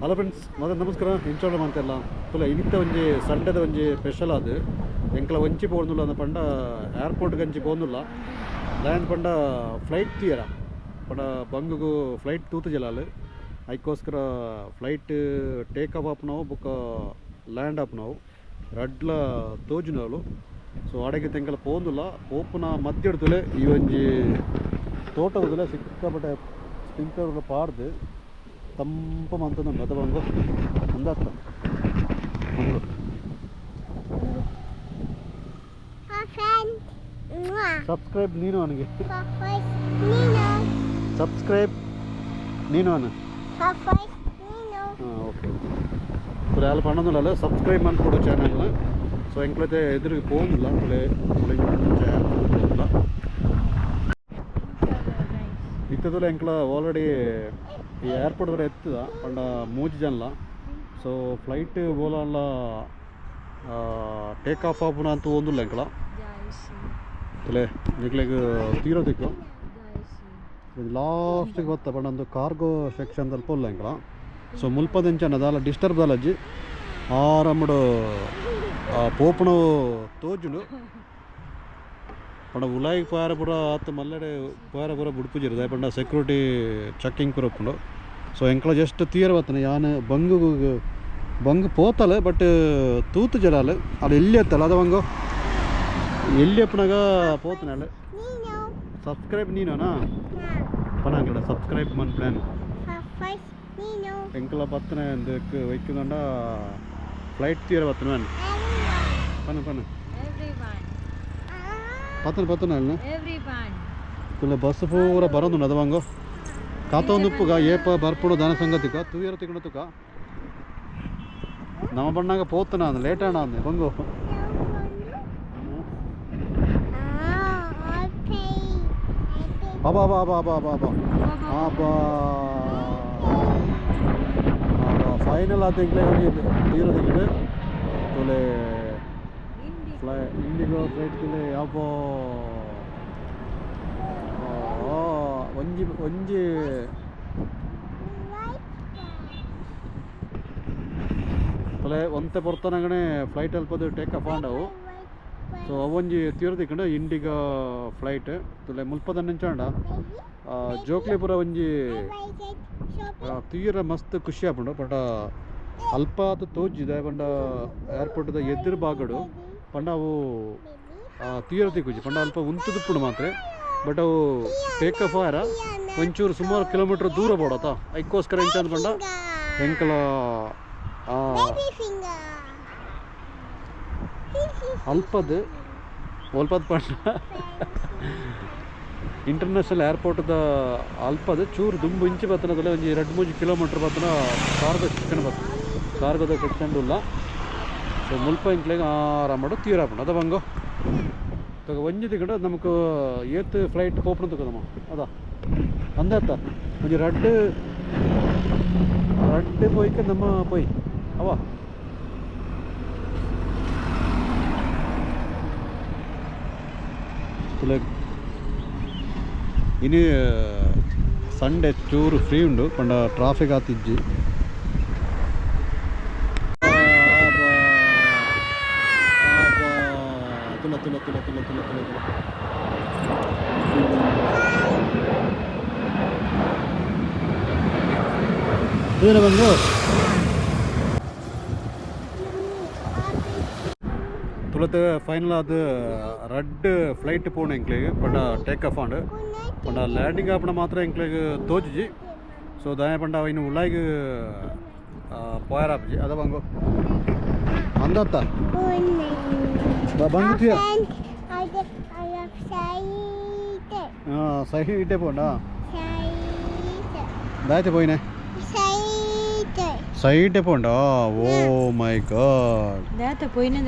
Hello friends, ಮೊದಲು ನಮಸ್ಕಾರ. ಇಂಚೋಳ ಮಂತೆಲ್ಲ ತುಲ ಇನಿತ್ತ ಒಂಜಿ ಸಂಡೆದ ಒಂಜಿ ಸ್ಪೆಷಲ್ ಅದು ಎಂಕಲ ಒಂಚಿ ಪೋಂದುಲ್ಲ ಅಂದ ಪಂಡ ಏರ್ಪೋರ್ಟ್ ಗಂಚಿ ಪೋಂದುಲ್ಲ ಲ್ಯಾಂಡ್ ಪಂಡ ಫ್ಲೈಟ್ ತೀಯರ ಪಂಡ ಬಂಗುಗು ಫ್ಲೈಟ್ ತೂತು ಜಲಾಲು ಐಕ್ಕೋಸ್ಕರ ಫ್ಲೈಟ್ ಟೇಕ್ ಆಫ್ ಆಪ್ನವು ಬೊಕ್ಕ ಲ್ಯಾಂಡ್ ಆಪ್ನವು ರಡ್ಲ ತೋಜುನವು. ಸೊ ಅಡೆಗೆ ತೆಂಕಲ ಪೋಂದುಲ್ಲ ಪೋಪುನ ಮಧ್ಯಡ್ತುಲೆ ಈ ಒಂಜಿ ತೋಟ ಉದಲೆ ಸಿಕ್ಕಾಪಟ್ಟೆ ಸ್ಪ್ರಿಂಕ್ಲರ್ ಪಾಡ್ದು ತಂಪ ಮಂತೊಂದುಂಡು. ಅತ ಬಂಗು ಅಂದತ್ತ ಸಬ್ಸ್ಕ್ರೈಬ್ ನೀನು ಅವನಿಗೆ ಸಬ್ಸ್ಕ್ರೈಬ್ ನೀನು ಅನು. ಹಾಂ ಓಕೆ ತುಲೆ ಅಲ್ಪ ಪಣ್ಣೊಂದುಲ್ಲ ಸಬ್ಸ್ಕ್ರೈಬ್ ಮನ್ಪೊಡು ಚಾನಲ್. ಸೊ ಎಂಕ್ಲತೆ ಎದುರಿಗೆ ಪೋಂದಿಲ್ಲ ತುಲೆ ತುಲೆ ಪೋಂದಿಲ್ಲ ಇತ್ತದಲ್ಲ ಎಂಕ್ಲ ಆಲ್ರೆಡಿ ಈ ಏರ್ಪೋರ್ಟ್ ವರೆ ಎತ್ತದ ಪಂಡ ಮೂಜಿ ಜನಲ. ಸೊ ಫ್ಲೈಟ್ ಬೋಲಲ್ಲ ಟೇಕ್ ಆಫ್ ಆಪುನ ಅಂತ ಒಂದುಲ್ಲ ಎಂಕ್ಲ ತುಲೆ ನಿಕ್ಲೆಗ್ ತೀರೋದಿಕ್ಕು ಲಾಸ್ಟಿಗೆ ಗೊತ್ತ ಪಂಡ ಒಂದು ಕಾರ್ಗೋ ಸೆಕ್ಷನ್ ಪೋಲ್ಲ ಎಂಕ್ಲ. ಸೊ ಮುಲ್ಪದೆಂಚನ ದಾಲ ಡಿಸ್ಟರ್ಬ್ ದಾಲಜ್ಜಿ ಆರಾಮಡು ಪೋಪುಣ ತೋಜುಂಡು. ಪಂಡ ಉಲಾಯಿಗೆ ಪೋಯಾರ ಪೂರ ಆತು ಮಲ್ಲೆಡೆ ಪೋಯಾರ ಪೂರ ಬುಡ್ಪುಜಿರು ಪಂಡ ಸೆಕ್ಯೂರಿಟಿ ಚೆಕ್ಕಿಂಗ್ ಪೂರ ಉಪ್ಪುಂಡು. ಸೊ ಎಂಕ್ಲ ಜಸ್ಟ್ ತೀರ ಬತ್ತನೆ ಯಾನ್ ಬಂಗು ಬಂಗು ಪೋತಲೆ ಬಟ್ ತೂತು ಜಲಾಲು ಅದು ಎಲ್ಲಿ ಎತ್ತಲ್ಲ ಅದ ಬಂಗು ಎಲ್ಲಿ ಎಪ್ಪನಾಗ ಪೋತನೆ ಅಲ್ಲ. ಸಬ್ಸ್ಕ್ರೈಬ್ ನೀನಾ ಪನಾಂಗಡ ಸಬ್ಸ್ಕ್ರೈಬ್ ಮನ್ ಪ್ಲಾನ್ ಎಂಕ್ಲ ಬತ್ತನೆ ವೈಕ್ಕೊಂಡ ಫ್ಲೈಟ್ ತೀರ ಬತ್ತನೆ ಪನ ಪನ ಪತ್ತನ ಪತ್ತನ ಅಲ್ಲ ತುಲೆ ಬಸ್ ಪೂರ ಬರೋದುಂಡು. ಅದ ಬಂಗು ಕಾತೊಂದುಪ್ಪುಗ ಏಪ ಬರ್ಪುಡು ದಾನ ಸಂಗತಿಕ ತೂಯರ ತಿಕೊಂಡು ತುಕ ನಮ್ಮ ಬಣ್ಣಾಗ ಪೋತನ ಅಂದ ಲೇಟ್ ಅಣ್ಣ ಅಂದೆ ಬಂಗು. ಅಬಾ ಅಬಾ ಅಬಾ ಅಬಾ ಅಬಾ ಅಬಾ ಅಬಾ ಅಬಾ ಫೈನಲ್ ಆತ ಎಂಕ್ಲೆ ತೀರ ತಿಂಗಳು ತುಲೆ ಫ್ಲೈ ಇಂಡಿಗೋ ಫ್ಲೈಟ್ ತುಲೆ ಅಬ್ಬೋ ಒಂಜಿ ಒಂಜಿ ತುಲೆ ಒಂತೆ ಪೊರ್ತನಗನೆ ಫ್ಲೈಟ್ ಅಲ್ಪದು ಟೇಕ್ ಆಫ್ ಆಂಡವು. ಸೊ ಅವೊಂಜಿ ತೀರ್ದಿಕ್ಕಂಡು ಇಂಡಿಗೋ ಫ್ಲೈಟ್ ತುಲೆ ಮುಲ್ಪದ ನಿಂಚಾಂಡ ಜೋಕ್ಲಿಪುರ ಒಂಜಿ ತೀರ ಮಸ್ತ್ ಖುಷಿ ಆಪುಂಡು. ಪಂಡ ಅಲ್ಪ ಆತು ತೋಜಿದೆ ಪಂಡ ಏರ್ಪೋರ್ಟ್ದ ಎದುರು ಬಾಗಡು ಪಂಡ ಅವು ತೀರ ತಿಕ್ಕುಜಿ ಪಂಡ ಅಲ್ಪ ಉಂತುದುಪ್ಪುಂಡು ಮಾತ್ರ. ಬಟ್ ಅವು ಟೇಕ್ ಆಫ್ ಆಯರ ಒಂಚೂರು ಸುಮಾರು ಕಿಲೋಮೀಟ್ರ್ ದೂರ ಬೋಡತ್ತ ಐಕ್ಕೋಸ್ಕರ ಎಂಚ ಪಂಡ ಎಂಕಲ ಅಲ್ಪದ ಒಲ್ಪದ ಪಂಡ ಇಂಟರ್ನ್ಯಾಷನಲ್ ಏರ್ಪೋರ್ಟ್ದ ಅಲ್ಪದ ಚೂರು ದುಂಬು ಇಂಚಿ ಬತ್ತನದಲ್ಲ ಒಂಜಿ 2-3 ಕಿಲೋಮೀಟ್ರ್ ಬತ್ತನ ಕಾರ್ಗೋ ಸೆಕ್ಷನ್ ಬತ್ತ ಕಾರ್ಗೋದ ಸೆಕ್ಷನ್ ಉಲ್ಲ. ಸೊ ಮುಲ್ಪ ಇಂಕ್ಲೆಗ್ ಆರಾಮಡು ತೀರಾಪುಂಡು. ಅದ ಬಂಗು ತಗ ಒಂಜಿ ತಿಕ್ಕಂಡು ನಮಕ್ ಏತ್ ಫ್ಲೈಟ್ ಪೋಪುಣ ತಕ್ಕ ಅದ ಅಂದತ್ತ ಒಂಜಿ ರಡ್ಡ್ ರಡ್ಡ್ ಪೋಯ್ಕ ನಮ್ಮ ಪೋಯ್ ಅವ ತುಲೆ ಇನಿ ಸಂಡೆ ಚೂರು ಫ್ರೀ ಉಂಡು ಪಂಡ ಟ್ರಾಫಿಕ್ ಆತಿಜ್ಜಿ. ತುಲ ತುಲ ತುಲ ತುಲ ತುಲ ತುಲ ತುಲ ದೂರ ಬಂದು ತುಳತೆ ಫೈನಲ್ ಅದು ರಡ್ಡ್ ಫ್ಲೈಟ್ ಪೋಣ ಎಂಕ್ಲೆಗ್ ಪಂಡ ಟೇಕ್ ಆಫ್ ಆಂಡ್ ಪಂಡ ಲ್ಯಾಂಡಿಂಗ್ ಆಪಣ ಮಾತ್ರ ಎಂಕ್ಲೆಗ್ ತೋಜಿಜಿ. ಸೊ ದಾಯ ಪಂಡ ಇನ್ನು ಉಲಾಯಿಗ್ ಪೋಯರ್ ಆಪುಜಿ. ಅದ ಬಂಗು ಅಂದತ್ತ ಬಂಗು ತುಯ ಸೈಟೆ ಪೋಂಡ ದಾಯ್ತೆ ಪೋಯಿನೆ ಸೈಟೆ ಪೋಂಡ. ಓ ಮೈ ಗಾಡ್ ದಾತ ಪೋಯಿನೆ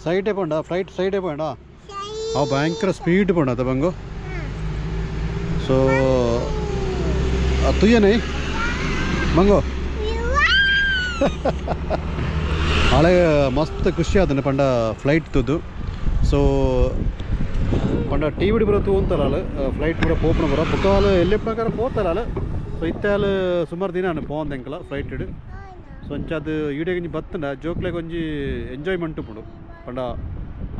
ಸೈಟೆ ಪೋಂಡ ಫ್ಲೈಟ್ ಸೈಟೆ ಪೋಂಡ ಅವು ಭಯಂಕರ ಸ್ಪೀಡ್ ಪೋಂಡ ಅದ ಬಂಗು. ಸೊ ತುಯ್ಯನೇ ಬಂಗು ಹಳೆ ಮಸ್ತ್ ಖುಷಿ ಆದನೆ ಪಂಡ ಫ್ಲೈಟ್ ತುದು. ಸೊ ಪಂಡ ಟಿ ವಿಡಿ ಬರೋ ತೂಂತಾರಲ್ಲ ಫ್ಲೈಟ್ ಪೂರ ಪೋಪುನ ಪೂರ ಬೊಕ್ಕ ಅಲ್ ಎಲ್ಲಿ ಪ್ರಕಾರ ಪೋತಾರಲ್ಲ. ಸೊ ಇತ್ತಾಲ್ ಸುಮಾರು ದಿನ ಪೋಂದು ಎಂಕಲ ಫ್ಲೈಟ್ ಸೊ ಅಂಚಾದ ಈಡೆಗೊಂಜಿ ಬತ್ತಂಡ ಜೋಕ್ಲೆಗ್ ಒಂಜಿ ಎಂಜಾಯ್ಮೆಂಟ್ ಉಪ್ಪುಂಡು ಪಂಡ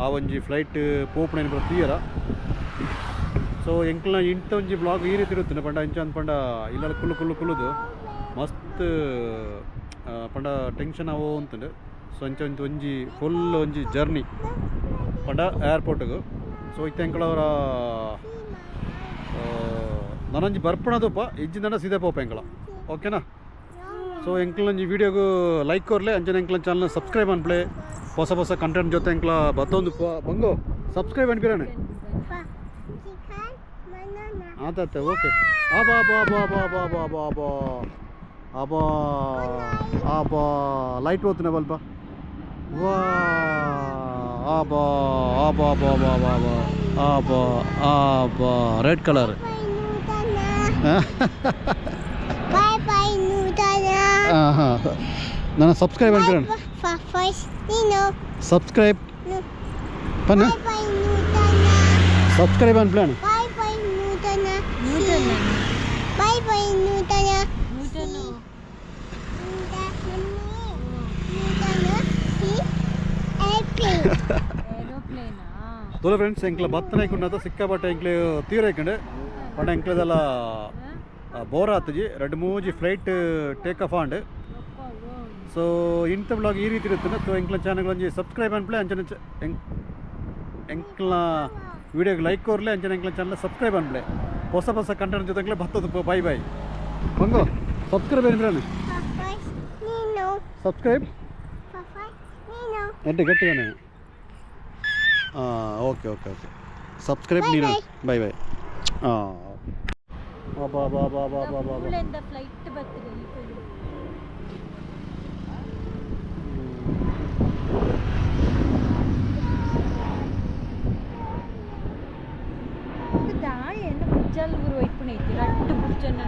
ಆ ಒಂಜಿ ಫ್ಲೈಟ್ ಪೋಪುನ ಪೂರ ತೂಯರ. ಸೊ ಎಂಕಲ್ನ ಇಂತ ಒಂಜಿ ಬ್ಲಾಗ್ ಈ ರೀತಿ ಇರುತ್ತಂಡ ಪಂಡ ಇಂಚ ಅಂದ್ ಪಂಡ ಇಲ್ಲ ಕುಲ್ಲು ಕುಲ್ಲು ಕುಲ್ಲುದು ಮಸ್ತ್ ಪಂಡ ಟೆನ್ಷನ್ ಆವೋ ಅಂತಂದು. ಸೊ ಅಂಚ ಒಂಜಿ ಒಂಜಿ ಫುಲ್ ಒಂಜಿ ಜರ್ನಿ ಪಂಡ ಏರ್ಪೋರ್ಟ್ಗೆ. ಸೊ ಇತ್ತೆ ಎಂಕಲವರ ನಾನೊಂಜಿ ಬರ್ಪಣದಪ್ಪ ಇಜ್ಜಿಂದ ಸೀದಾ ಪೋಪ ಎಂಕಲ ಓಕೆನಾ. ಸೊ ಎಂಕಲೊಂಜಿ ವೀಡಿಯೋಗು ಲೈಕ್ ಕೊರ್ಲೆ ಅಂಚನೆ ಎಂಕಲ ಚಾನಲ್ ಸಬ್ಸ್ಕ್ರೈಬ್ ಅನ್ಪ್ಲೆ ಹೊಸ ಹೊಸ ಕಂಟೆಂಟ್ ಜೊತೆ ಎಂಕಲ ಬತ್ತೊಂದು ಬಂಗೋ ಸಬ್ಸ್ಕ್ರೈಬ್ ಅನ್ಪಿರಾನೆ ಆತಾತ ಓಕೆ. ಅಬಾ ಬಾ ಬಾ ಬಾ ಬಾ ಬಾ ಬಾ ಬಾ ಅಬಾ ಅಬಾ ಲೈಟ್ ಓದ್ತಾನೆ ಬಲ್ಪ ವಾ ಅಬಾ ಅಬಾ ಬಾ ಬಾ ಬಾ ಬಾ ಅಬಾ ಅಬಾ ರೆಡ್ ಕಲರ್. ಹಾಂ ನಾನು ಸಬ್ಸ್ಕ್ರೈಬ್ ಅನ್ಪಿರಾನೆ ಸಬ್ಸ್ಕ್ರೈಬ್ ಪನ್ನ ಸಬ್ಸ್ಕ್ರೈಬ್ ಅನ್ಪ್ಲಾನ್. Bye bye Nutana. Nutana. Nutana C airplane. Aeroplane. ತೋಲ ಫ್ರೆಂಡ್ಸ್ ಎಂಕ್ಲ ಬತ್ತನ ಐಕೊಂಡಾತ ಸಿಕ್ಕಾಪಟ್ಟೆ ಎಂಕ್ಲೆ ತೀರ ಐಕಂಡೆ ಪಂಡ ಎಂಕ್ಲದೆಲ್ಲ ಬೋರ್ ಆತಜಿ ಎರಡು ಮೂಜಿ ಫ್ಲೈಟ್ ಟೇಕ್ ಆಫ್ ಆಂಡ್. ಸೊ ಇಂಥ ಬ್ಲಾಗ್ ಈ ರೀತಿ ಇರುತ್ತೆ. ಸೊ ಎಂಕ್ಲ ಚಾನಲ್ ಒಂಜಿ ಸಬ್ಸ್ಕ್ರೈಬ್ ಅನ್ಪ್ಲೆ ಅಂಚನೆ ಎಂಕ್ಲ ವಿಡಿಯೋಗೆ ಲೈಕ್ ಕೊರ್ಲೆ ಅಂಚನೆ ಎಂಕ್ಲ ಚಾನಲ್ ಸಬ್ಸ್ಕ್ರೈಬ್ ಅನ್ಪ್ಲೆ ಹೊಸ ಹೊಸ ಕಂಟೆಂಟ್ ಜೊತೆ ಬತ್ತದ. ಬಾಯ್ ಬಾಯ್ ಬಂಗೋ ಸಬ್ಸ್ಕ್ರೈಬ್ ಏನ್ಬಿರಾನೆ ಸಬ್ಸ್ಕ್ರೈಬ್ ಎಡ್ಡೆ ಗಟ್ಟಿಗಾನೆ. ಹಾಂ ಓಕೆ ಓಕೆ ಓಕೆ ಸಬ್ಸ್ಕ್ರೈಬ್ ನೀನು ಬಾಯ್ ಬಾಯ್. ಹಾಂ ಬಾ ಬಾ ಬಾ ಬಾ ಬಾ ಬಾ ಬಾ ಫ್ಲೈಟ್ ಬರ್ತದೆ. ದಾಯ ಏನು ಬುಜ್ಜಲ್ ಗುರು ಇಪ್ಪುನೈತಿ ರಡ್ಡು ಬುಜ್ಜನ.